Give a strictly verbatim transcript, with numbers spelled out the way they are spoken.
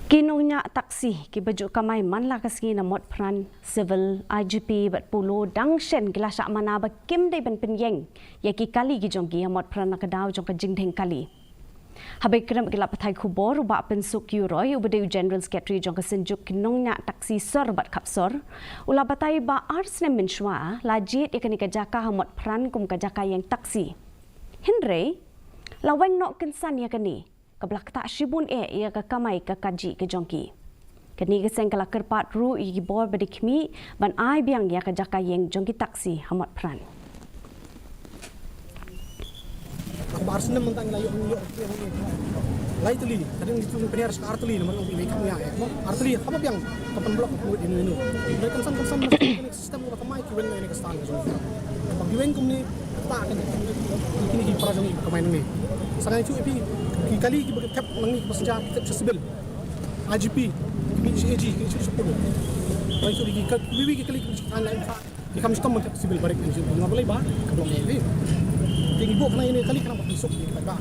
Ki nongñiah taxi kiba ju kamai man la ka sngi na Motphran, Civil, I G P bad Polo dang shen ki la shah mana ba kim dei ban pynïeng ïa ki kali ki jong ki ha Motphran na ka daw jong ka jingdheng kali. Haba ïakren bad ki lad pathai khubor, u Bah Pynsuk Q. Roy uba dei u General Secretary jong ka Synjuk ki nongñiah taxi sor bad khapsor, u la batai ba ar snem mynshuwa la jied ïa kane ka jaka ha Motphran kum ka jaka ïeng taxi. Hynrei la weng noh kynsan ïa kane, kaba la ktah shibun eh ïa ka kamai ka kajih ka jong ki. Kane ka seng ka la kyrpad ruh ïa ki bor ba dei khmih ban ai biang ïa ka jaka ïeng jong ki taxi ha Motphran. Kaba ar snem mynta ngi la ïoh, ngi ïoh, ngi ïoh. Lai tylli, ka dang ditu pynhiar sa ar tylli namar ngi ïoh, ngi ïoh. Ar tylli haba biang ka pynblock ka pynwit ïa ngi. Lai kynsan kynsan mesti kane system ba kamai ki wen ïa ka stand ka jong. Ba ki wen kumne ta ka kine ki para jong ngi kamai nangne. Sa ngi chu ipi ki kali kiba thep nangne kiba sñiaw ki thep sha Civil. I G P, ki mih sha A G, ki sha Polo. Ba chu ki ka wiwi ki kali kiba sñiaw la. Ki kam stom ka Civil barik ni shu ngam lei ba ka blok ni. Ti ngi bok na ini kali kana ba ki sok ki ba.